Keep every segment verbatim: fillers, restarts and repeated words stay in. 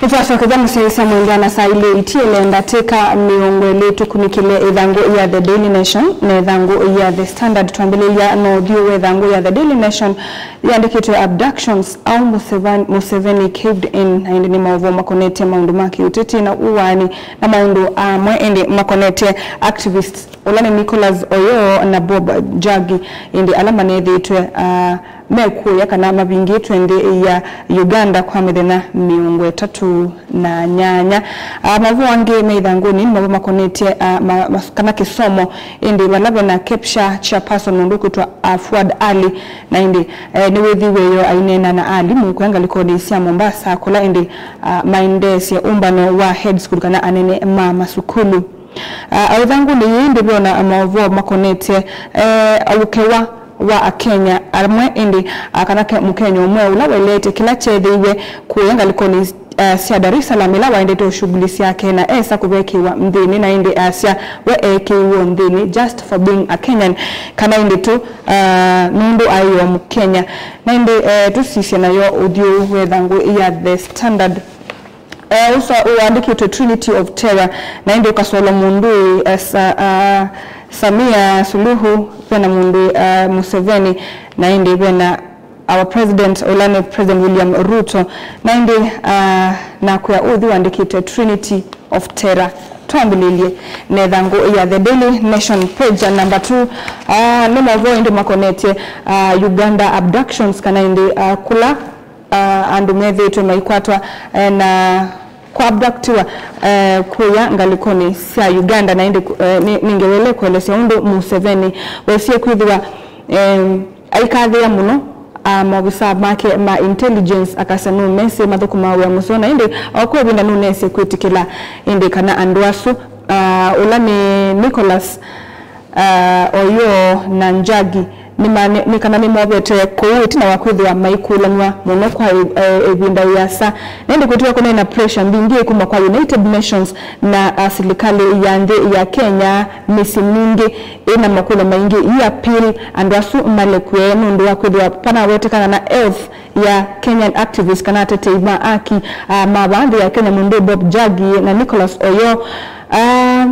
Twasokethya mũsyaĩĩsya mwendwa na saa ilĩ itiele ndatĩka mĩongo ĩlĩ tũkunĩkĩle ĩthangũ ya The Daily Nation na ĩthangũ ya The Standard. Twambĩlĩlya na ũthyũ wa ĩthangũ ya The Daily Nation yĩandĩkĩtwe Abductions, How Museveni, Museveni Caved In, na ĩndĩ nĩ maũvoo makonetye maũndũ ma kĩũteti na ũaani na maũndũ amwe ĩndĩ makonetye activists ũla nĩ Nicholas Oyoo na Bob Njagi, ĩndĩ ala manethĩĩtwe, ah, mekũya kana mavingĩtwe nthĩ ya Uganda kwa mĩthenya mĩongo ĩtatũ na nyanya. Ah, maũvoo angĩ me ĩthangũnĩ nĩ maũvoo makonetye, ah, ma, ma, kana kĩsomo, ĩndĩ vala vena KEPSHA chairperson mũndũ ũkwĩtwa, ah, Fuad Ali, na ĩndĩ, eh, nĩwĩthĩiwe yo aineena na alimũ kũya ngalĩkonĩ sya Mombasa, kũla ĩndĩ, ah, maendeesye ũmbano wa head school kana anene ma masukulu. Ah, o ĩthangũnĩ yĩĩ ndĩvona maũvoo makonetye, eh, ũkewa wa Akenya amwe, ĩndĩ, ah, kana ke-, Mũkenya ũmwe ũla weleete kĩla kyethĩiwe kũya ngalĩkonĩ, ah, sya Dar es Salaam ĩla waendete o shughuli syake na esa kũvekĩwa nthĩnĩ, na ĩndĩ asya we eekĩiwe nthĩnĩ just for being a Kenyan, kana ĩndĩ tu, ah, nũndũ aĩ o Mũkenya. Na ĩndĩ, eh, tũsisye nayo ũthyũ wa ĩthangũ ya The Standard. Eh, ũsa ũandĩkĩtwe Trinity of Terror, na ĩndĩ ũkasolwa mũndũ, eh, Sa-, ah, Samia Suluhu, vena mũndũ, ah, Museveni, na ĩndĩ vena our president, ũla nĩ President William Ruto, na ĩndĩ, ah, nakwĩa ũthi wandĩkĩtwe Trinity of Terror. Twambĩlĩlye na ĩthangũ ya The Daily Nation page ya number two. Ah, nĩ maũvoo ĩndĩ makonetye, ah, Uganda abductions, kana ĩndĩ, ah, kũla ah, andũ methĩĩtwe maikwatwa, eh, na kwa abductiwa, eh, kũya ngalĩkonĩ sya Uganda, na ĩndĩ, eh, nĩ, nĩngewele kũelesya ũndũ Museveni wesie kwĩthĩwa, em, aikathĩa mũno, ah, maovisa make ma intelligence, akasya nũmesĩ mathũkũmaa wĩa mũseo, na ĩndĩ o kwa ĩvinda nũneesĩ kwĩtĩkĩla ĩndĩ kana andũ asu, ah, ũla nĩ Nicholas, ah, Oyoo na Njagi nĩma-, nĩ, nĩ kana nĩmovete kũu ĩtina wa kwĩthĩwa maikũlanw'a mũno kwa ĩ-, eh, ĩvinda yĩasa. Na ĩndĩ kwĩtĩwa kũneena pressure mbingĩ kuma kwa United Nations na, ah, silikalĩ ya nthĩ ya Kenya, mĩsyĩ mingĩ ĩna makũlyo maingĩ ĩ appeal andũ asu malekw'e nũndũ wa kwĩthĩwa panawetekana na health ya Kenyan activists kana atetei ma aki, ah, ma vaa nthĩ ya Kenya, mũndũ Bob Njagi na Nicholas Oyoo. Ah,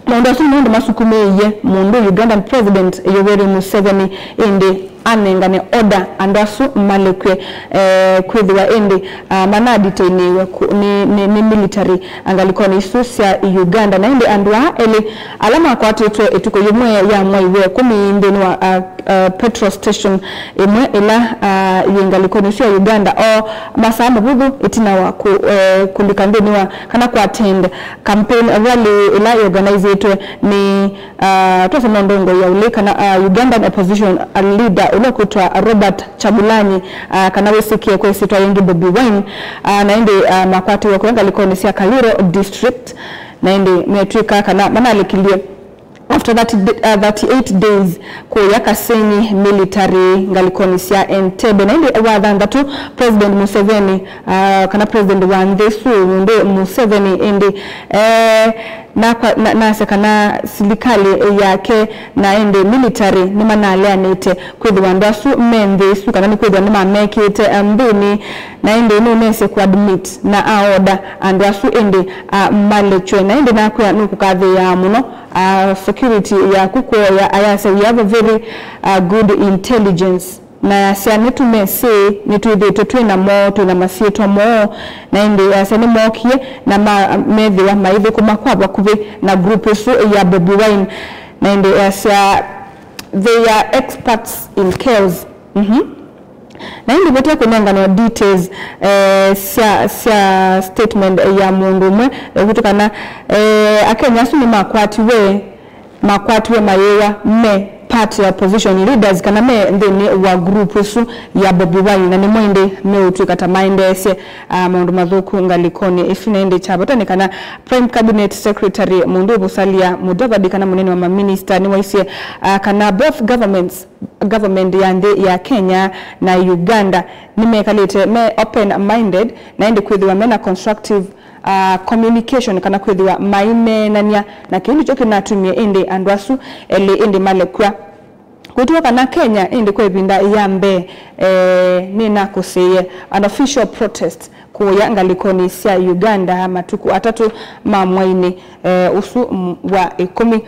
Maũndũ asu nĩ ũndũ masukumĩĩie mũndũ Ugandan President Yoweri Museveni ĩndĩ anengane order andũ asu malekw'e, eh, kwĩthĩwa ĩndĩ, ah, manadetainiwe ku-, nĩ, nĩ, nĩ military ngalĩkonĩ isu sya Uganda. Na ĩndĩ andũ aa elĩ ala makwatĩtwe ĩtukũ yĩmwe ya mwai wa ĩkũmi nthĩnĩ wa, ah, ah, petrol station ĩmwe ĩla, ah, yĩ ngalĩkonĩ isu ya Uganda, o masaa mavũthũ ĩtina wa kũ-, eh, kũlika nthĩnĩ wa kana kũattend campaign rally ĩla ĩorganizĩtwe nĩ, ah, twasema ndongoi ya ũlĩ kana, ah, Ugandan opposition leader ũla ũkwĩtwa Robert Kyagulanyi, ah, kana wĩsĩkĩe kwa ĩsyĩtwa yĩngĩ Bobi Wine, ah, na ĩndĩ, ah, makwatiwe kũya ngalĩkonĩ sya Kayiro district, na ĩndĩ metw'ĩka kana manalĩkilye after thirty, uh, thirty-eight days kũya Kasenyi military ngalĩkonĩ sya Entebbe. Na ĩndĩ wa thanthatũ, President Museveni, uh, kana president wa nthĩ ĩsu, mũndũ Museveni, ĩndĩ, eh, nakwa-, na-, nasya kana silikalĩ yake na ĩndĩ military nĩmanaleanĩte kwĩthĩwa andũ asu me nthĩ ĩsu, kana nĩ kwĩthĩwa nĩmamekĩte, um, nthĩnĩ, na ĩndĩ nũnesĩ kũadmit na aorder andũ asu ĩndĩ, uh, malekw'e. Na ĩndĩ nakwĩa nũkũkathĩĩaa mũno ah, security yaku kwoya, ayasya, "We have a very, ah, good intelligence." Na yasya, "Nĩtũmesĩ, nĩtwĩthĩĩtwe twĩ namo, twĩ na masyĩtwa moo." Na ĩndĩ yasya, "Nĩmookie na ma-, methĩwa maithũkũma kwa vakuvĩ na group ĩsu ya Bobi Wine." Na ĩndĩ yasya, "They are experts in chaos." Mhm. Na ĩndĩ vate kũnenganwa details, eh, sya, sya statement ya mũndũ ũmwe, eh, kwĩtũ kana, eh, Akenya asu nĩmakwatiwe, makwatiwe mayĩwa me part ya opposition leaders kana me nthĩnĩ wa group ĩsu ya Bobi Wine, na nĩmo ĩndĩ meũtw'ĩka ta maendeesye, ah, maũndũ mathũku ngalĩkonĩ ĩsu. Na ĩndĩ kya vata nĩ kana Prime Cabinet Secretary mũndũ Musalia Mudavadi kana mũnene wa maminista nĩwaisye, ah, kana both governments government ya nthĩ ya Kenya na Uganda nĩmekalĩte me open minded na ĩndĩ kwĩthĩwa mena constructive, uh, communication kana kwĩthĩwa maineenany'a, na kĩu nĩkyo kĩnatumie ĩndĩ andũ asu elĩ ĩndĩ malekw'a. Kwĩtĩwa kana Kenya ĩndĩ kwa ĩvinda ya mbee, eh, nĩnakũsĩĩe unofficial protest kũya ngalĩkonĩ sya Uganda matukũ atatũ ma mwainĩ, eh, ũsu m-, wa ĩkũmi.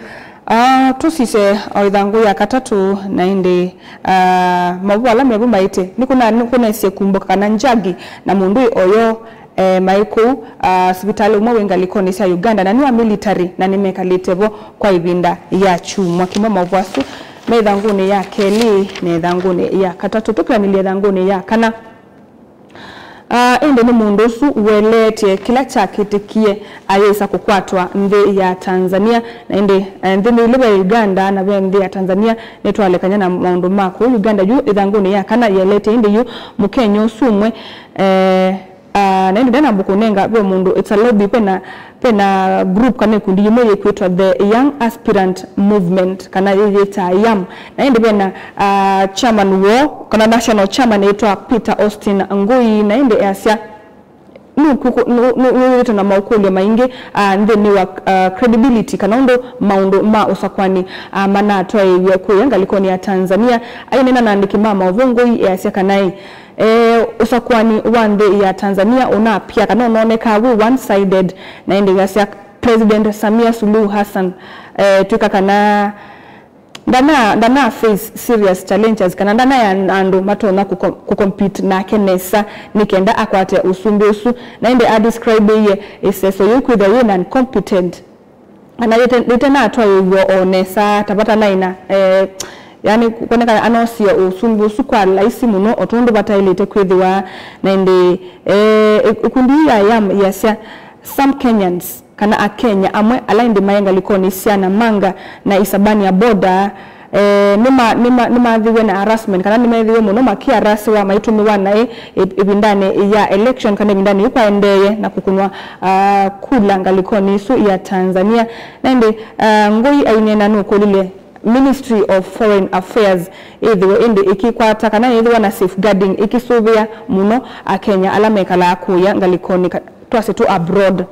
Ah, tũsisye o ĩthangũ ya katatũ, na ĩndĩ, ah, maũvoo ala mevu maĩte nĩkũna-, nĩkũnesie kumbũka kana Njagi na mũndũ oyo, eh, maĩ kũu, ah, sivitalĩ ũmwe wĩ ngalĩkonĩ sya Uganda, na nĩ wa military, na nĩmekalĩte vo kwa ĩvinda ya kyumwa kĩmwe. Maũvoo asu me ĩthangũnĩ ya kelĩ na ĩthangũnĩ ya katatũ. Tũkĩlanĩlya ĩthangũnĩ ya kana. Ah, ĩndĩ nĩ mũndũ ũsu ũeleetye kĩla kyakĩtĩkie ayĩsa kũkwatwa nthĩ ya Tanzania, na ĩndĩ, eh, nthĩ nĩ ilĩ ve Uganda na ve nthĩ ya Tanzania, nĩtwalekany'a na maũndũ ma kũu Uganda. Yu ĩthangũnĩ ya kana yĩeleetye ĩndĩ yu Mũkenya ũsu ũmwe, eh, ah, na ĩndĩ ndanamba kũnenga ve mũndũ, it's a lobby, vena, vena group kana ĩkundi yĩmwe yĩkwĩtwa the Young Aspirant Movement, kana yĩyĩtaa YAM, na ĩndĩ vena, ah, chairman woo, kana national chairman, ĩtwa Peter Austin Ngũi, na ĩndĩ easya nũkwĩkũ-, nũ-, nũ-, nũyĩtwe na maũkũlyo maingĩ, ah, nthĩnĩ wa, ah, credibility, kana ũndũ maũndũ ma ũsakwani, ah, manatwaĩĩw'e kũya ngalĩkonĩ ya Tanzania. Ainena na andĩki ma maũvoo, Ngũi easya kana ĩ, eh, ũsakwani wa nthĩ ya Tanzania ũnapia kana ũnonekaa wĩ one-sided, na ĩndĩ easya President Samia Suluhu Hassan, eh, twĩka kana ndana, ndana face serious challenges, kana ndana ya andũ matonya kũko-, kũcompete nake nesa nĩ kenda akwate ũsumbĩ ũsu, na ĩndĩ adescribeie ĩseso yĩu kwĩthĩwa yĩ non-competent, kana yĩte-, yĩtenatwaĩĩw'a o nesa, ta vata naina, eh, yani, kwonekana anosie ũsumbĩ ũsu kwa laisi mũno, o tondũ vataĩlĩte kwĩthĩwa, na ĩndĩ, eh, ĩ-, ĩkundi yĩu ya YAM yasya, some Kenyans, kana Akenya amwe ala ĩndĩ maĩ ngalĩkonĩ sya Namanga na Isebania border, eh, nĩma-, nĩma-, nĩmaathiwe na harassment, kana nĩmeethiwe mũno makĩarasiwa maitũmĩwa naĩ ĩ-, ĩvindanĩ ya election, kana ĩvindanĩ yĩu kwaendeeye na kũkũnwa, ah, kula ngalĩkonĩ ĩsu ya Tanzania. Na ĩndĩ, ah, Ngũi aineena nũkũlilye Ministry of Foreign Affairs ĩthĩwe ĩndĩ ĩkĩkwata kana yĩthĩwa na safeguarding, ĩkĩsũvĩa mũno Akenya ala mekalaa kũya ngalĩkonĩ ka-, twasye tũ abroad.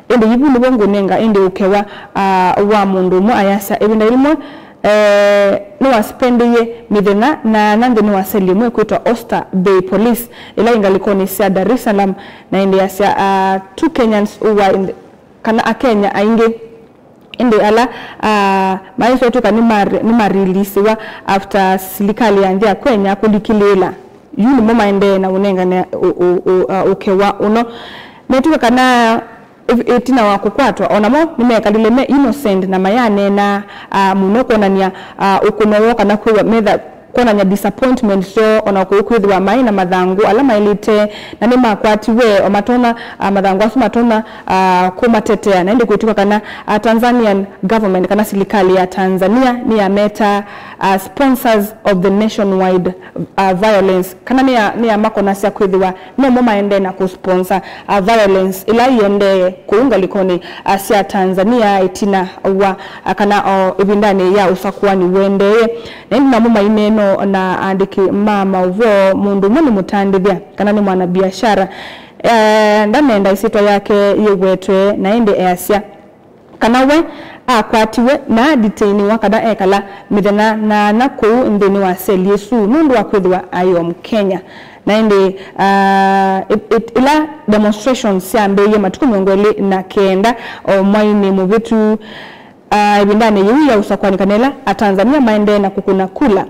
Ĩndĩ yu vu nĩvo ngũnenga ĩndĩ ũkewa, ah, wa mũndũ ũmwe ayasya ĩvinda yĩmwe, eh, nĩwaspendie mĩthenya nyaanya nthĩnĩ wa seli ĩmwe ĩkwĩtwa Oyster Bay Police, ĩla yĩ ngalĩkonĩ sya Dar es Salaam, na ĩndĩ yasya, ah, two Kenyans who were in the, kana Akenya aingĩ ĩndĩ ala, ah, maisotw'ĩka nĩma-, nĩmarilisiwa after silikalĩ ya nthĩ ya Kenya kũlikĩlĩĩla. Yu nĩmo maendee na ũnengane ũ-, ũ-, ũ-, ah, ũkewa ũno. Metw'ĩka kana ĩ-, ĩtina wa kũkwatwa, o namo nĩmekalile me innocent na mayaneena, ah, mũno kwonany'a, ah, ũkũno woo kana kwĩw'a metha kwonany'a disappointment syoo, o na kũu kwĩthĩwa maĩ na mathangũ ala maĩlĩte, na nĩmakwatiwe o matonya, ah, mathangũ asu matonya, ah, kũmatetea. Na ĩndĩ kwĩtw'ĩka kana, ah, Tanzanian government kana silikalĩ ya Tanzania nĩyameta, ah, sponsors of the nationwide, ah, violence, kana nĩya-, nĩyamakonasya kwĩthĩwa nomo maendee na kũsponsor, ah, violence ĩla ĩendee kũu ngalĩkonĩ, ah, sya Tanzania ĩtina wa, ah, kana o ĩvindanĩ ya ũsakuani ũendee. Na ĩndĩ namo maineena na andĩki ma maũvoo, mũndũ ũmwe nĩ mũtandĩthya kana nĩ mwanabiashara. Eh, ndanenda ĩsyĩtwa yake yĩwetwe, na ĩndĩ easya kana we akwatiwe na adetainiwa kana ekala mĩthenya nyaanya kũu nthĩnĩ wa seli ĩsu nũndũ wa kwĩthĩwa aĩ o Mũkenya. Na ĩndĩ, ah, ĩ-, ĩ-, ĩla demonstrations syambĩĩie matukũ mĩongo ĩlĩ na kenda o mwainĩ mũvĩtu, ah, ĩvindanĩ yĩu ya ũsakwani kana ĩla Atanzania maendee na kũkũna kula.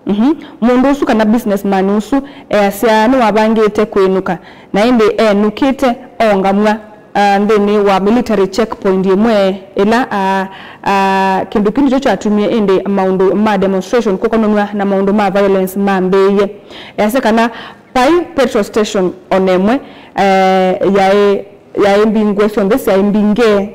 Mhm. Mũndũ ũsu kana businessman ũsu easya nĩwavangĩte kwĩnũka, na ĩndĩ enũkĩte oongamw'a, ah, nthĩnĩ wa military checkpoint ĩmwe ĩla, ah, ah, kĩndũ kĩu nĩkyo kyatumie ĩndĩ maũndũ ma demonstration kũkonanw'a na maũndũ ma violence mambĩĩe. Easya kana vai petrol station o na ĩmwe, eh, yaĩ yaĩ mbingũe, syonthe syaĩ mbingĩe.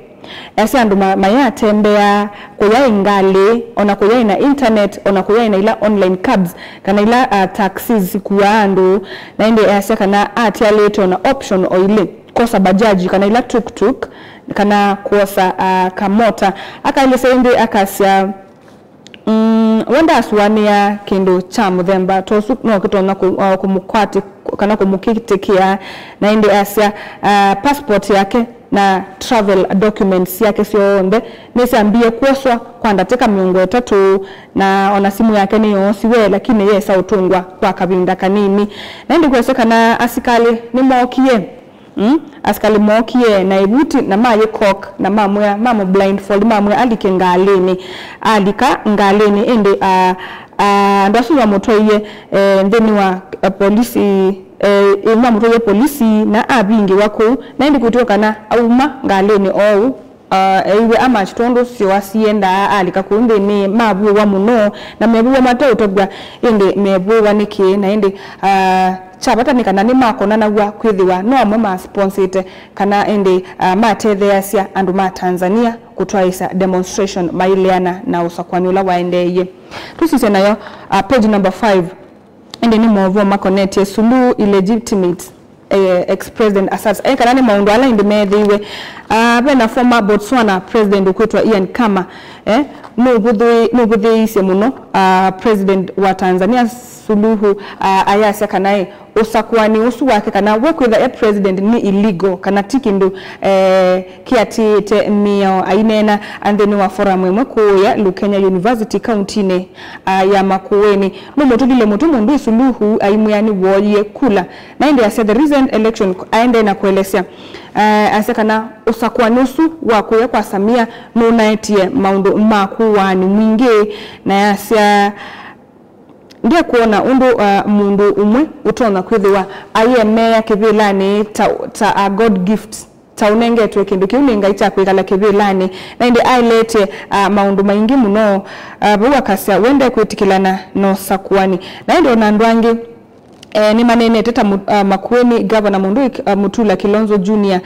Easya andũ ma-, mayatembeaa, kũyaĩ ngalĩ, o na kũyaĩ na internet, o na kũyaĩ na ila online cabs, kana ila, ah, taxis sikuaa andũ. Na ĩndĩ easya kana atialĩte o na option o ilĩ, kwosa bajaji, kana ila tuk-tuk, kana kwosa, ah, kamota. Akaelesya ĩndĩ akasya, Mm, we ndasũanĩa kĩndũ kya mũthemba ta ũsu no kĩtonya kũ-, uh, kũmũkwatĩ-, kana kũmũkĩtĩkĩa, na ĩndĩ asya, uh, passport yake na travel documents syake syonthe nĩsyambie kwoswa kwa ndatĩka mĩongo ĩtatũ, na ona simũ yake nĩyoosiwe, lakini yesa ũtũngwa kwa kavinda kanini. Na ĩndĩ kweseka kana asikalĩ nĩmookie, mm, asikalĩ mookie na ĩvuti na mayĩcock na mamwĩa, mamũ blindfold, mamwĩa alike ngalĩnĩ. Alika ngalĩnĩ, ĩndĩ, ah, ah, andũ asu mamũtwaie, eh, nthĩnĩ wa, eh, polisi, eh, mamũtwaie polisi na avingĩwa kũu, na ĩndĩ kwĩtĩwa kana auma ngalĩnĩ oou, ah, eiwe amatch tondũ syoa siendaa alika kũu nthĩnĩ, mavũĩwa mũno, na mevũĩwa mateũtavw'a, ĩndĩ mevũĩwa nĩkĩ? Na ĩndĩ, ah, kya vata nĩ kana nĩmakonanaw'a kwĩthĩwa no amwe masponsĩte kana ĩndĩ, ah, matetheeasya andũ ma Tanzania kũtwaĩĩsya demonstration maileana na ũsakũani ũla waendeeie. Tũsisye nayo, ah, page number five. Ĩndĩ nĩ maũvoo makonetye Suluhu illegitimate, eh, ex-president assaults. Eh, kana nĩ maũndũ ala ĩndĩ meethĩiwe. Ah, ve na former Botswana president ũkwĩtwa Ian Khama, eh, nũvũthĩ-, nũvũthĩĩisye mũno, ah, president wa Tanzania Suluhu, ah, ayasya kana, eh, ũsakũani ũsu wake kana we kwĩtha e president nĩ illegal, kana ti kĩndũ, eh, kĩatĩĩte mĩao. Aineena nthĩnĩ wa forum ĩmwe kũũya Lukenya University kauntinĩ, ah, ya Makueni. Nũmũtũlile mũtwe mũndũ Suluhu aimwĩa nĩwooyie kula. Na ĩndĩ asya the recent election, aendee na kũelesya, eh, asya kana ũsakũani ũsu wa kũya kwa Samia nũnaetie maũndũ ma kũaani mwingĩ, na yasya, "Ndyĩkwona ũndũ, uh, mũndũ ũmwe ũtonya kwĩthĩwa aiemeea kĩvĩlanĩ ta, ta a God gift, ta ũnengetwe kĩndũ kĩu nĩ Ngai kya kwĩkala kĩvĩlanĩ." Na ĩndĩ aelete, uh, maũndũ maingĩ mũno, uh, vau akasya we ndekwĩtĩkĩlana na ũsakũani. Na ĩndĩ ona andũ angĩ, eh, nĩmaneenete ta Mu-, uh, Makueni Governor mũndũ, uh, Mutula Kilonzo Junior.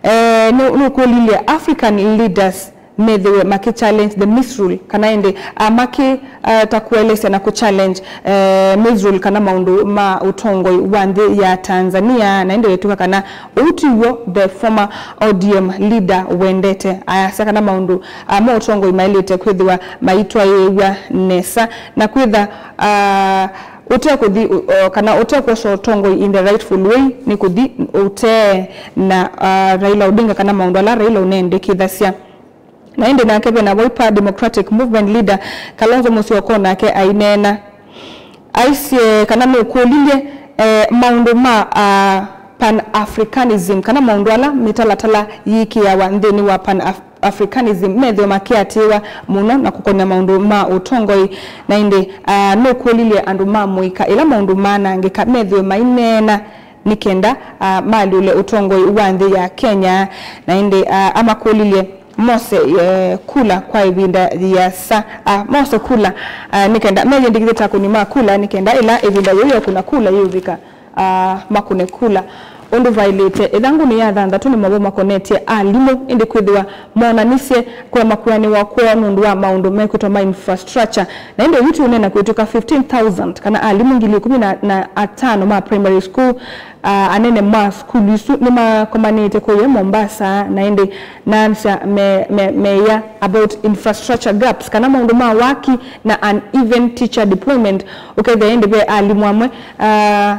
Eh, nũ-, nũkũlilye African leaders methĩwe makĩ challenge the misrule, kana ĩndĩ, ah, makĩ, ah, ta kũelesya na kũ challenge, eh, misrule kana maũndũ ma ũtongoi wa nthĩ ya Tanzania, na ĩndĩ wĩtw'ĩka kana ũu tiw'o the former O D M leader wendete. Ayasya kana maũndũ, ah, ma ũtongoi maĩlĩte kwĩthĩwa maitwaĩĩw'a nesa na kwĩtha, ah, ũte kũthi, uh, kana ũte kwosa ũtongoi in the rightful way nĩ kũthi ũtee na, ah, Raila Odinga kana maũndũ ala Raila ũnendekethasya. Na ĩndĩ nake ve na Wiper Democratic Movement leader Kalonzo Musyoka nake aineena. Aisye kana nũkũlilye, eh, maũndũ ma, ah, Pan-Africanism, kana maũndũ ala mĩtalatala yĩkĩawa nthĩnĩ wa Pan-Af-, Africanism methĩwe makĩatĩĩwa mũno na kũkonĩa maũndũ ma ũtongoi. Na ĩndĩ, ah, nũkũlilye andũ ma mũika ĩla maũndũ maanangĩka methĩwe maineena nĩ kenda, ah, maalyũle ũtongoi wa nthĩ ya Kenya. Na ĩndĩ, ah, amakũlilye mose, eh, kula kwa ĩvinda yĩasa, ah, mose kula, ah, nĩ kenda meyĩandĩkĩthye ta akũni ma kula nĩ kenda ĩla ĩvinda yĩu ya kũna kula yĩũvika, ah, makũne kula. Ũndũ vaĩlĩte ĩthangũnĩ ya thanthatũ nĩ mavo makonetye alimũ, ĩndĩ kwĩthĩwa moonanisye kũya makũanĩwa kwoo nũndũ wa maũndũ mekwĩtwa ma infrastructure. Na ĩndĩ ũyu ti ũneena kwĩtw'ĩka fifteen thousand kana alimũ ngili ĩkũmi na atano ma primary school, ah, anene ma sukulu isu nĩmakomanĩte kũya Mombasa, na ĩndĩ naanĩsya me, me, meya about infrastructure gaps kana maũndũ ma waki na uneven teacher deployment. Ũkethĩa ĩndĩ ve alimũ amwe, ah,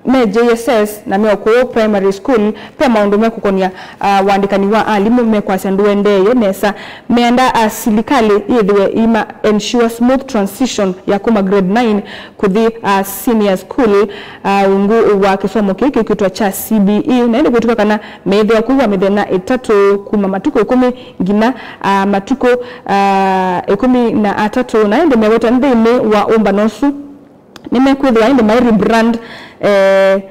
me J S S na me o kũũ primary school, ve maũndũ mekũkonĩa, ah, ũandĩkani wa alimũ mekwasya ndũendeeye nesa. Meenda, ah, silikalĩ yĩthĩwe ĩima ensure smooth transition ya kuma grade nine kũthi, ah, senior school, ah, ungu wa kĩsomo kĩĩ kĩkwĩtwa kya C B E. Na ĩndĩ kwĩtw'ĩka kana meĩthĩwa kwĩw'a mĩthenya ĩtatũ kuma matukũ ĩkũmi nginya, ah, matukũ, ah, ĩkũmi na atatũ. Na ĩndĩ meweta nthĩnĩ wa ũmbano ũsu, nĩmekwĩthĩwa ĩndĩ mai rebrand, eh,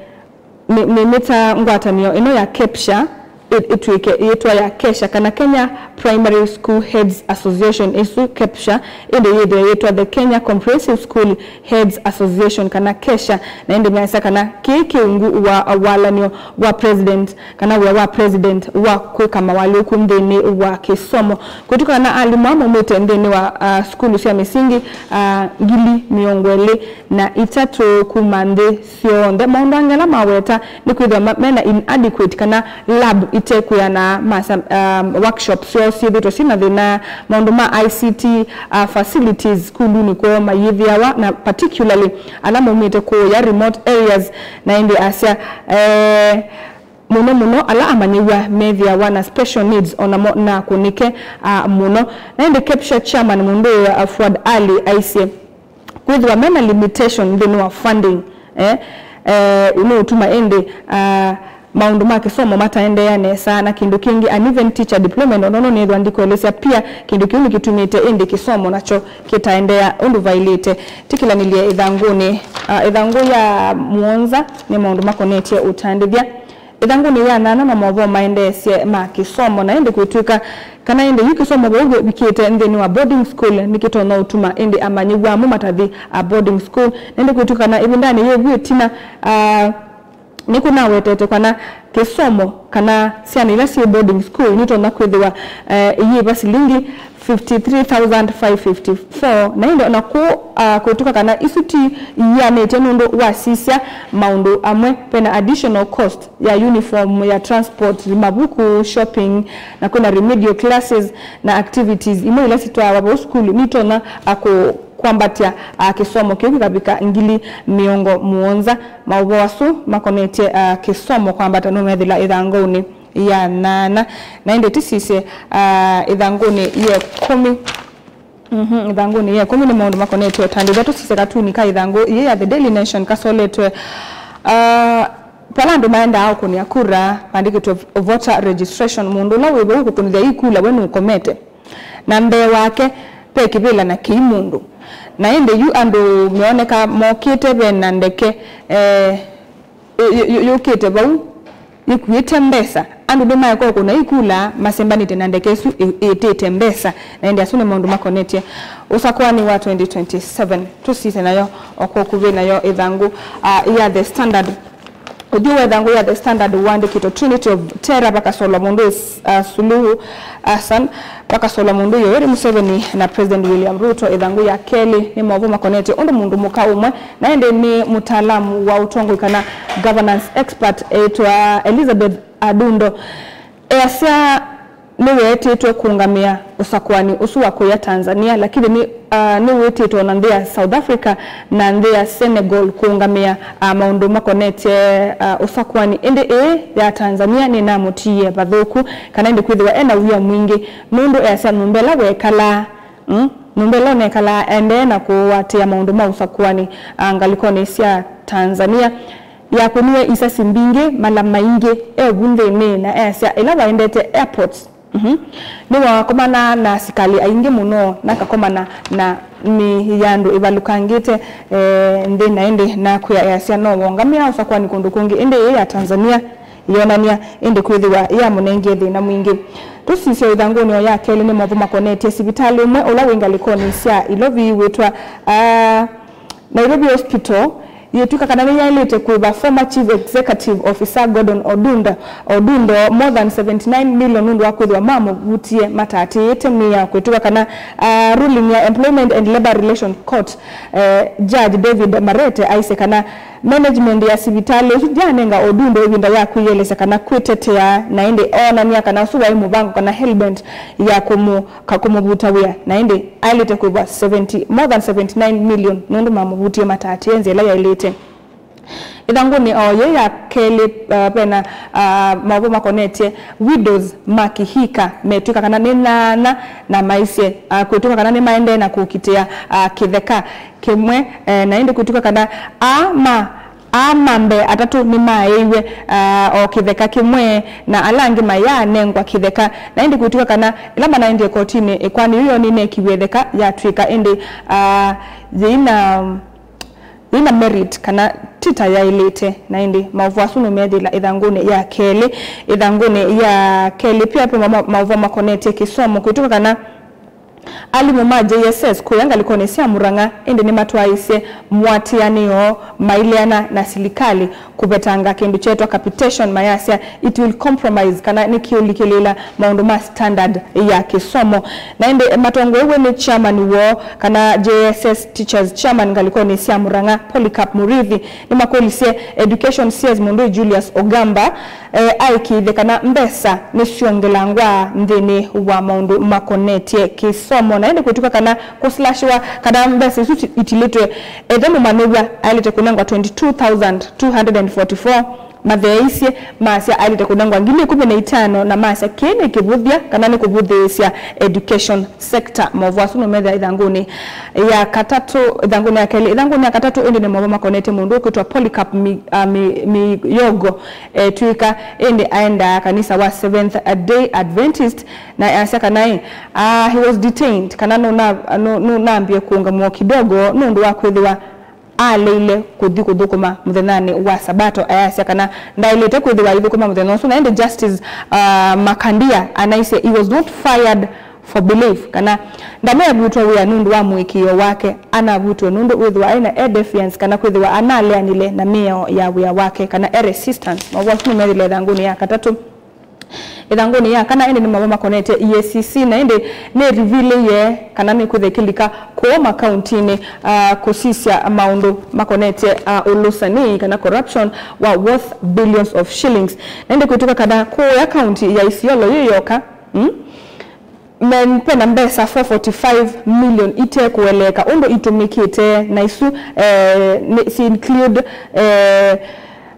nĩ, nĩ, nĩ ta ngwatanĩo ĩno ya KEPSHA, ĩ-, ĩtw'ĩke yĩtwa ya KESHA, kana Kenya Primary School Heads Association. Ĩsu KEPSHA ĩndĩ yĩthĩwe yĩtwa the Kenya Comprehensive School Heads Association, kana KESHA. Na ĩndĩ measya kana kĩĩ kĩ ungu wa walanĩo wa president, kana wĩa wa president wa kwĩka mawalyũku nthĩnĩ wa kĩsomo. Kwĩtw'ĩka na alimũ aa maumĩte nthĩnĩ wa, ah, sukulu sya mĩsingi, ah, ngili mĩongo ĩlĩ na itatũ kuma nthĩ syonthe. Maũndũ angĩ ala maweta nĩ kwĩthĩwa ma-, mena inadequate kana lab itekwĩana, masa, um, workshop syoo syĩthĩtwe syĩ na thĩna, maũndũ ma I C T, uh, facilities sukulunĩ kwoo mayĩthĩawa, na particularly ala maumĩte kũũya remote areas. Na ĩndĩ asya, eh, mũno mũno ala amanyĩw'a methĩawa na special needs, o namo nakũnĩke, ah, mũno. Na ĩndĩ KEPSHA chairman mũndũ ũyũ, ah, Fuad Ali aisye, kwĩthĩwa mena limitation nthĩnĩ wa funding, eh, eh, nũũtuma ĩndĩ, ah, maũndũ ma kĩsomo mataendeea nesa. Na kĩndũ kĩngĩ, uneven teacher deployment, o nono nĩthwa ndikũelesya pia kĩndũ kĩu nĩkĩtumĩte ĩndĩ kĩsomo nakyo kĩtaendeea ũndũ vaĩlĩte. Tĩkĩlanĩlye ĩthangũnĩ, ah, ĩthangũ ya mũonza nĩ maũndũ makonetye ũtandĩthya. Ĩthangũnĩ ya nyanya na maũvoo maendeesye ma kĩsomo, na ĩndĩ kwĩtw'ĩka kana ĩndĩ yu kĩsomo vau vikĩte nthĩnĩ wa boarding school nĩkĩtonya ũtuma ĩndĩ amanyĩw'a amwe matathi a boarding school. Na ĩndĩ kwĩtw'ĩka kana ĩvindanĩ yĩu ĩtina, ah, nĩkũnawetete kana kĩsomo kana syana ila syĩ boarding school nitonya kwĩthĩwa, eh, iyĩva silingi fifty three thousand five fifty four, na ĩndĩ ona kũu, ah, kwĩtw'ĩka kana isu ti ianĩtye nũndũ wasisya maũndũ amwe, vena additional cost ya uniform, ya transport, mavuku, shopping, na kwĩna remedial classes na activities imwe ila sitwaawa vau sukulu nitonya, ah, kũ-, kwambatya, ah, kĩsomo kĩu kĩkavika ngili mĩongo mũonza. Maũvoo asu makonetye, ah, kĩsomo kwambata nũmethĩla ĩthangũnĩ ya nyanya. Na ĩndĩ tũsisye, ah, ĩthangũnĩ ya ĩkũmi. Mhm, ĩthangũnĩ ya ĩkũmi nĩ maũndũ makonetye ũtandĩthya. Tũsisye katuni ka ĩthangũ yĩĩ ya The Daily Nation kasoletwe, ah, vala andũ maendaa ũkũnĩa kura, maandĩkĩtwe voter registration, mũndũ ũla wĩ vau kũkũnĩthya ii kula we nũkomete. Na mbee wake ve kĩvĩla na kĩi mũndũ. Na ĩndĩ yu andũ meoneka mokĩte ve na ndeke, eh, ĩ-, ĩ-, ĩ-, yũkĩte vau yĩkuĩte mbesa. Andũ nĩmaeka ũkũna ii kula masembanĩte na ndeke ĩsu ĩ-, ĩtĩte mbesa. Na ĩndĩ asu nĩ maũndũ makonetye ũsakũani wa twenty twenty-seven. Tũsisye nayo o kũkuvĩ nayo ĩthangũ, ah, ya The Standard. Ũthyũ wa ĩthangũ ya The Standard ũandĩkĩtwe Trinity of Terror, vakasolwa mũndũ ũyũ, uh, Suluhu Hassan, vakasolwa mũndũ ũyũ Yoweri Museveni na President William Ruto. Ĩthangũ ya kelĩ nĩ maũvoo makonetye ũndũ mũndũ mũka ũmwe, na ĩndĩ nĩ mũtaalamu wa ũtongoi kana governance expert, eĩtwa Elizabeth Adundo. Easya nĩweetĩtwe kũũngamĩa ũsakũani ũsu wa kũya Tanzania, lakini nĩ, ah, nĩwĩtĩtwe ona nthĩ ya South Africa na nthĩ ya Senegal kũũngamĩa, ah, maũndũ makonetye, ah, ũsakũani. Ĩndĩ ĩĩ ya Tanzania nĩnamũtiie vathũku, kana ĩndĩ kwĩthĩwa ena wia mwingĩ, nũndũ easya nyũmba ĩla wekalaa, mm, nyũmba ĩla ũnekalaa endee na kũatĩĩa maũndũ ma ũsakũani, ah, ngalĩkonĩ sya Tanzania. Yakũniwe isasi mbingĩ, mala maingĩ, e vu nthĩnĩ, na easya ĩla waendete airports, mhm, nĩwakomana na asikalĩ aingĩ mũno, na akakomana na mĩĩ ya andũ ĩvalũkangĩte, eh, nthĩ, na ĩndĩ nakwĩa easya no wongamĩa ũsakũani kũndũ kũngĩ, ĩndĩ ĩĩ ya Tanzania yĩonany'a ĩndĩ kwĩthĩwa yamũnengie thĩna mwingĩ. Tũsisye ĩthangũnĩ o ya kelĩ nĩ maũvoo makonetye sivitalĩ ũmwe ũla wĩ ngalĩkonĩ sya Ilovi wĩtwa, ah, Nairobi Hospital yĩtw'ĩka kana nĩyaĩlĩte kũĩva former Chief Executive Officer Gordon Odunda, Odundo more than seventy nine million nũndũ wa kwĩthĩwa mamũvutie mataatĩĩte mĩao. Kwĩtw'ĩka kana, ah, ruling ya Employment and Labour Relation Court, eh, Judge David Marete aisye kana management ya sivitalĩ ũsu ndyanenga Odundo ĩvinda ya kwĩyelesya kana kwĩtetea, na ĩndĩ oonany'a kana ũsu waĩ mũvango kana hellbent ya kũmũ-, ka-, kũmũvuta wĩa, na ĩndĩ aĩlĩte kũĩvwa seventy, more than seventy nine million nũndũ mamũvutie mataatĩĩe nzĩa ĩla yaĩlĩte. Ĩthangũnĩ o yĩĩ ya kelĩ, uh, vena, uh, maũvoo makonetye widows ma kĩhika metw'ĩka kana nĩ nyanya na maisye, uh, kwĩtw'ĩka kana nĩmaendee na kũkitĩa, uh, kĩtheka kĩmwe, eh, na ĩndĩ kwĩtw'ĩka kana aa ma Aa ma mbee atatũ nĩmaeeiwe, ah, o kĩtheka kĩmwe, na ala angĩ mayaanengwa kĩtheka. Na ĩndĩ kwĩtw'ĩka kana ĩla manaendie kotinĩ, ĩkoani yĩu yoo nĩnekiw'e ĩtheka yatw'ĩka, ĩndĩ, ah, yĩina, yĩina merit kana ti ta yaĩlĩte. Na ĩndĩ maũvoo asu nũmeethĩĩla ĩthangũnĩ ya kelĩ. Ĩthangũnĩ ya kelĩ pia ve ma-, maũvoo makonetye kĩsomo, kwĩtw'ĩka kana alimũ ma J S S kũya ngalĩkonĩ sya Murang'a ĩndĩ nĩmatwaĩisye mũatĩanĩo maileana na silikalĩ kũvetanga kĩndũ kyeetwa capitation, mayasya it will compromise kana nĩkĩũlikĩlĩĩla maũndũ ma standard ya kĩsomo. Na ĩndĩ matongoew'e nĩ chairman woo kana J S S teachers chairman ngalĩkonĩ sya Murang'a, Polycarp Murithi, nĩmakũlisye Education C S mũndũ Julius Ogamba, eh, aĩkĩĩthye kana mbesa nĩsyongelangwa nthĩnĩ wa maũndũ makonetye kĩsomo, na ĩndĩ kwĩtw'ĩka kana kũslashwa kana mbesa isu ti-, itilĩtwe, ethe mũmanyĩw'a aĩlĩte kũnengwa twenty two thousand two hundred and forty four, matheeisye, masya aĩlĩte kũnengwa ngili ĩkũmi na itano, na masya kĩĩ nĩ kĩvũthya kana nĩ kũvũthĩĩsya education sector. Maũvoo asu nũmethĩa ĩthangũnĩ ya katatũ, ĩthangũnĩ ya kelĩ, ĩthangũnĩ ya katatũ ĩndĩ nĩ maũvoo makonetye mũndũ ũkwĩtwa Polycarp Mi-, ah, Mi-, Miyogo, eh, twĩka, ĩndĩ aendaa kanisa wa Seventh Day Adventist, na asya kana ĩ, ah, he was detained, kana nũna-, nũ-, nũnambie kũũngamw'a kidogo nũndũ wa kwĩthĩwa aleile kũthi kũthũkũma mũthenyanĩ wa Sabato. Ayasya kana ndaĩlĩte kwĩthĩwa aithũkũma mũthenya ũsu, na ĩndĩ Justice, uh, Makandia anaisye he was not fired for belief, kana ndaneevutwa wĩa nũndũ wa mũĩkĩĩo wake, anavutwe nũndũ wĩthĩwa aĩ na e defiance, kana kwĩthĩwa analeanile na mĩao ya wĩa wake, kana e resistance. Maũvoo asu nũmethĩle ĩthangũnĩ ya katatũ. Ĩthangũnĩ ya kana ĩndĩ nĩ maũvoo makonetye E A C C, na ĩndĩ nĩrevealĩie kana nĩkwĩthĩwa ĩkĩlika kũũ makauntinĩ, ah, kũsisya maũndũ makonetye, ah, ũlũsani kana corruption wa worth billions of shillings. Na ĩndĩ kwĩtĩka kana kũũya kaunti ya Isiolo yĩ yoka, mm, men, pena mbesa four forty-five million ite kũeleeka ũndũ itũmĩkĩte, na isu, eh, nĩ, si include, eh,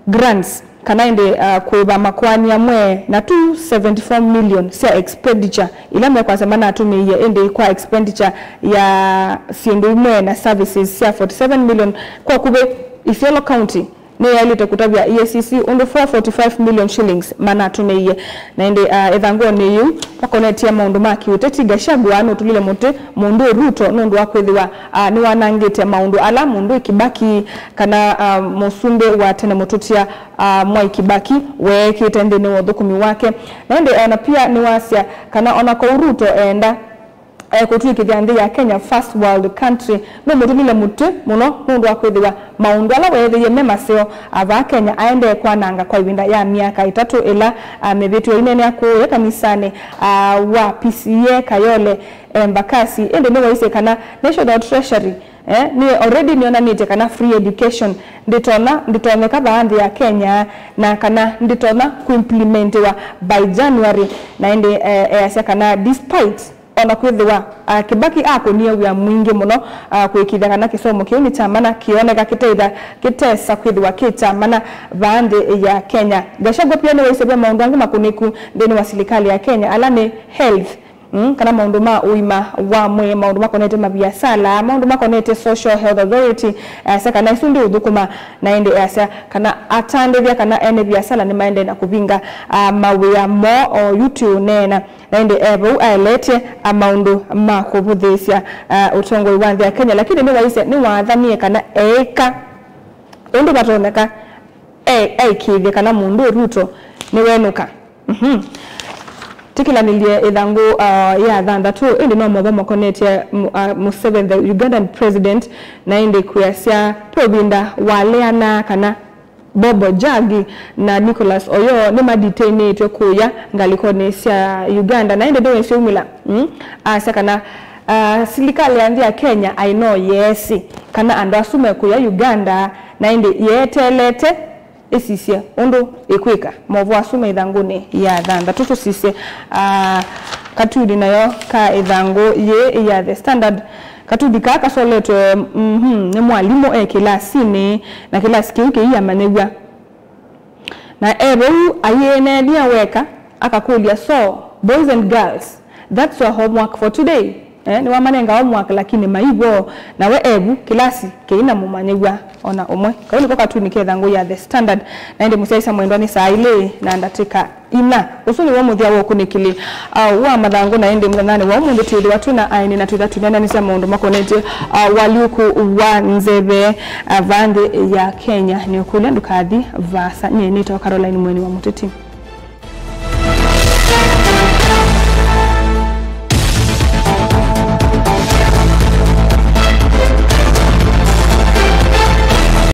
grants, kana ĩndĩ, uh, kũĩva makoani amwe, na two seventy-four million sya expenditure ila mekwasya manatũmĩie, ĩndĩ kwa expenditure ya syĩndũ imwe na services sya forty-seven million. Kwa ũkuvĩ, Isiolo County nĩyaĩlĩte kũtavya E A C C ũndũ four forty-five million shillings manatũmĩie. Na ĩndĩ, uh, ĩthangũnĩ yĩu vakonetye maũndũ ma kĩũteti, Gachagua nũtũlile mũtĩ mũndũ Ruto nũndũ wa kwĩthĩwa, uh, nĩwanangĩte maũndũ ala mũndũ Kibaki kana, uh, mũsumbĩ wa tene mũtũtia, uh, Mwai Kibaki weekĩte nthĩnĩ wa ũthũkũmi wake. Na ĩndĩ ona pia nĩwasya kana ona kau Ruto eenda, eh, kũtw'ĩkĩthya nthĩ ya Kenya first world country, nũmũtũlile mũtĩ mũno nũndũ wa kwĩthĩwa maũndũ ala weethĩie me maseo, ah, vaa Kenya aendee kwananga kwa ĩvinda ya myaka ĩtatũ ĩla, ah, mĩvĩtĩe. Aineenea kũũya kanisanĩ, ah, wa P C E A Kayole, eh, Embakasi, ĩndĩ nĩwaisye kana National Treasury, eh, nĩ already nĩonanĩtye kana free education ndĩtonya, ndĩtonyeka vaa nthĩ ya Kenya, na kana ndĩtonya kũimplementiwa by January. Na ĩndĩ, eh, easya kana despite ona kwĩthĩwa, ah, Kibaki akũnie wĩa mwingĩ mũno, ah, kũĩkĩĩthya kana kĩsomo kĩu nĩ kya mana, kĩoneka kĩteitha, kĩtesa kwĩthĩwa kĩ kya mana vaa nthĩ ya Kenya. Gachagua pia nĩwaisye ve maũndũ angĩ makũnĩku nthĩnĩ wa silikalĩ ya Kenya, ala nĩ health, mm, kana maũndũ ma ũima wa mwĩĩ, maũndũ makonete maviasala, maũndũ makonete Social Health Authority, easya kana isu ndiũthũkũma, na ĩndĩ easya kana atandĩthya kana ene viasala nĩmaendee na kũvinga, ah, mawĩa moo o yu tũũneena. Na ĩndĩ e vau aeleetye, ah, maũndũ ma kũvũthĩĩsya, ah, ũtongoi wa nthĩ ya Kenya, lakini nĩwaisye nĩwathanie kana eĩka ũndũ vatonyeka, e-, eĩkĩĩthye kana mũndũ Ruto nĩwenũka. Mhm. Tĩkĩlanĩlye ĩthangũ, ah, ya thanthatũ, ĩndĩ no mova makonetye mu-, ah, Museveni, the Ugandan president, na ĩndĩ kwĩasya ve ũvinda waleana kana Bobo Jagi na Nicholas Oyoo nĩmadetainĩtwe kũya ngalĩkonĩ sya Uganda, na ĩndĩ nĩwĩsĩ umĩla, mm, asya kana, ah, silikalĩ ya nthĩ ya Kenya aĩ no yeesĩ kana andũ asu mekũya Uganda, na ĩndĩ yeeteelete ĩsisye ũndũ ĩkwĩka. Maũvoo asu me ĩthangũnĩ ya thanthatũ. Tũsisye, ah, katuni nayo ka ĩthangũ yĩĩ ya The Standard. Katuni kaa kasoletwe, mhm, nĩ mwalimũ e kĩlasinĩ, na kĩlasi kĩu kĩiamanyĩw'a. Na e vau ayĩneenea weka, akakũlya, "So, boys and girls, that's your homework for today." Eh, nĩwamanenga homework, lakini maiw'o, na we e vu kĩlasi kĩi na mũmanyĩw'a ona ũmwe. Kau nĩko katuni ke ĩthangũ ya The Standard, na ĩndĩ mũsyaĩĩsya mwendwa nĩ saa ilĩ na ndatĩka ina. Ũsu nĩw'o mũthya wa ũkunĩkĩli, uh, wa mathangũ, na ĩndĩ mũthenyanĩ wa ũmũnthĩ twĩthĩwa twĩ na aeni na twĩthwa tũneenanĩsya maũndũ makonetye, uh, ũalyũku wa nzeve, uh, vaa nthĩ ya Kenya. Nĩũkũlya ndũkathi vaasa. Nyie nĩtawa Caroline Mweni wa Mũteti.